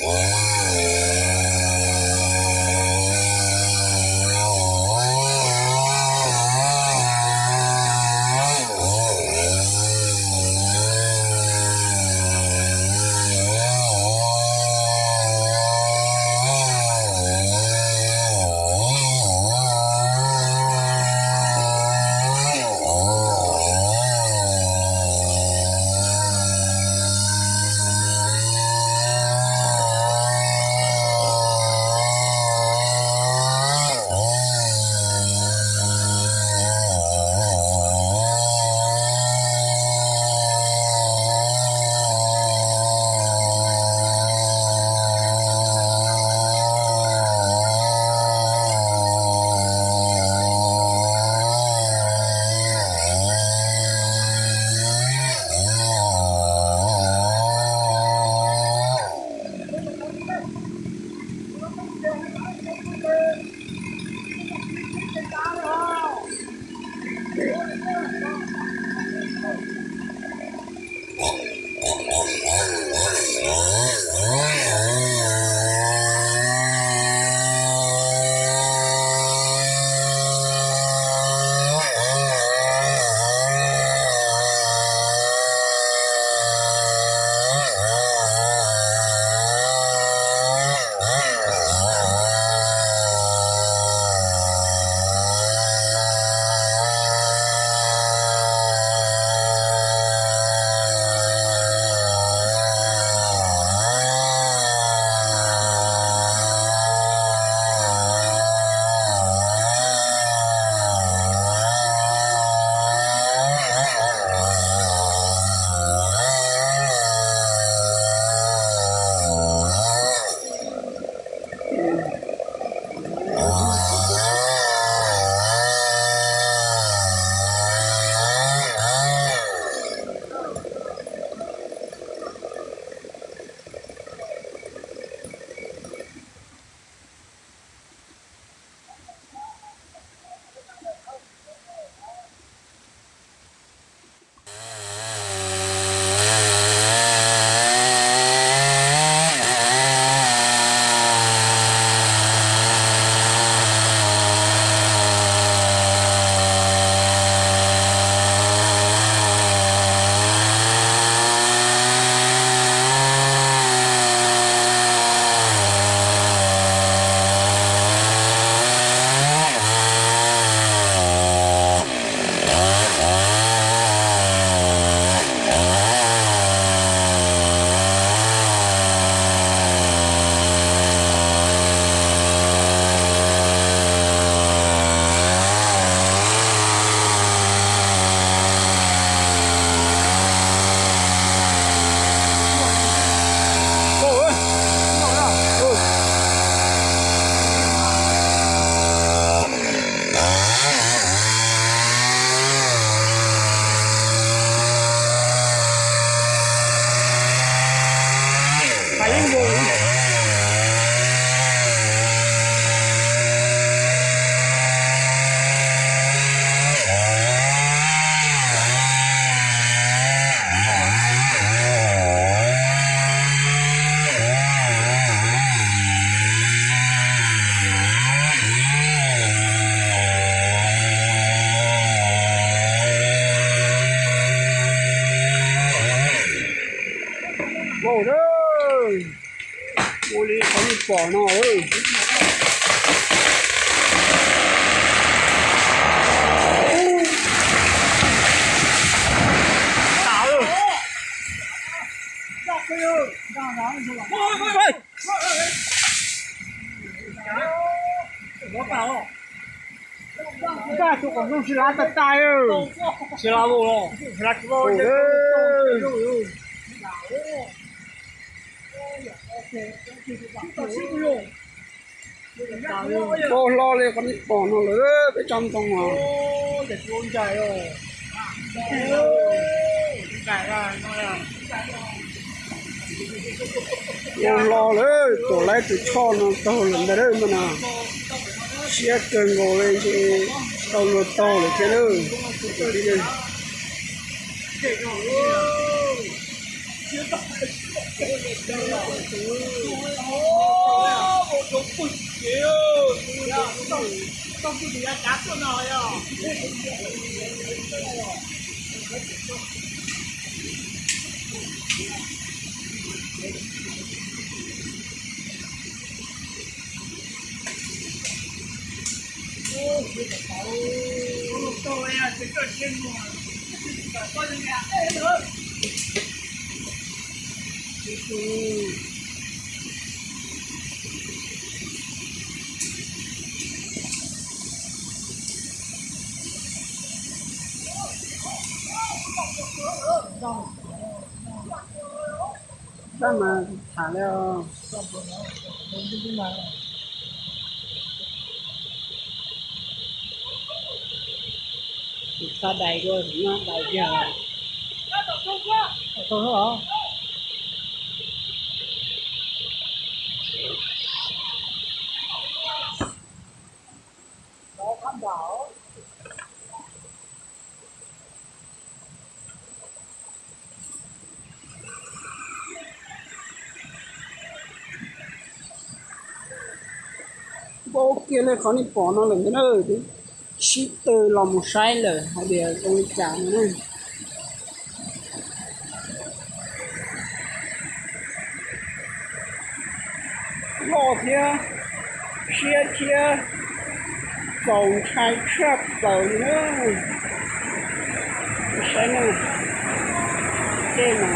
Wow, ua li qhov nej pom no. Tsis lav vau los, tsis lav tsis vau. Npau hlo li qhov nej pom no lawm peb tsob ntoo os. Npau hlo lawm, tuam laib tus choj no taug lawm ntag mas na. Siab kawg nkaus li ntshe tsis tau luag taug lawm thiab lawm. Sab mas tham li os. Tus xa dais dua, tus nyob dais kiag. Npau kiag li qhov nej pom no lawm ntag na, twb sib tw los mus saib lawm hais tias zoo li cas no na. Loj thiab siab thiab txaus ntshai tshaj plaws li na. Saib na, tej no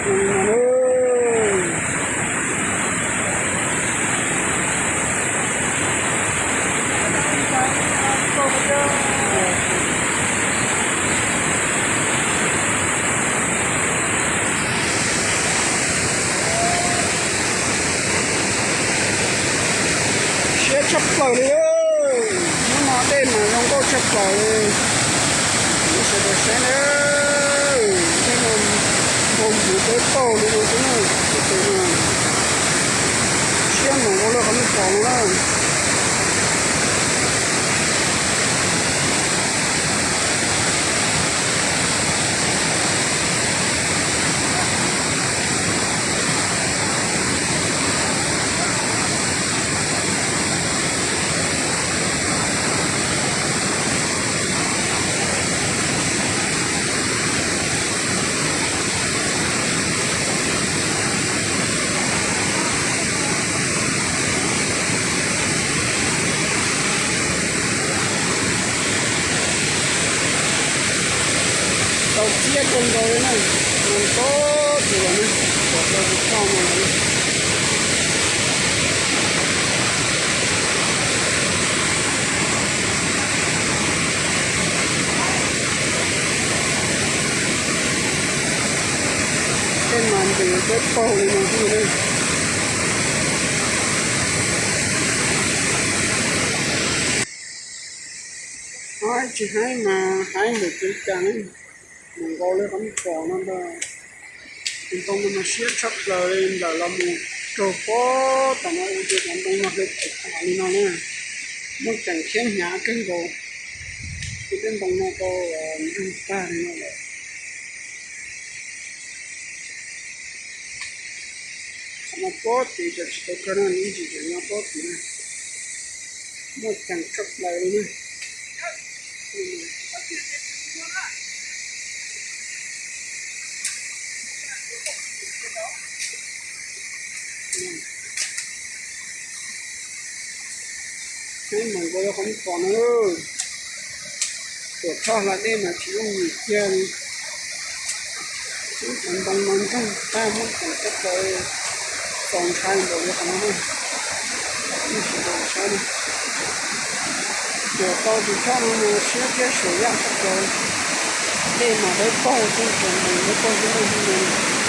zoo no. Siab tshaj plaws li. Hnub no dej mas zoo nkauj tshaj plaws li. Sawv daws saib na, dej no npau ntws dawb paug li no xwb na. Tus no siab mus ua luaj qhov nej pom no na. Tau txiab kawg nkaus li na, mus tau tus lawm na, tuam tau tus choj no lawm. Tej mas nws dawb paug li no xwb na. Haib tsis haib mas haib npaum li cas ne, mus nkaus li qhov nej pom no ntag. Tus ntoo no mas siab tshaj plaws li, nplawm los mus raug pob tom no ua rau cov ntoo no hle tawm tas li no na. Muaj ceem thiab hnyav kawg nkaus, ua tej ntoo no tau nreeg tag li no lawm. Qhov no pob tid ces tsis tau kawg na, ib ntsis ces nyob pob tid na. Muaj ceem tshaj plaws li na. Peb mus nkaus rau qhov nej pom no, tuam tshoj hla dej mas tsis yooj yim kiag li. Ib cov ntoo no nreeg tag muab ceem tshaj plaws, txaus ntshai npaum li qhov no na. Nej sawv daws saib na, tuam tau tus choj no mas siab thiab suam yaj tshaj plaws, dej mas dawb paug xwb, tus ntoo dawb paug xwb na.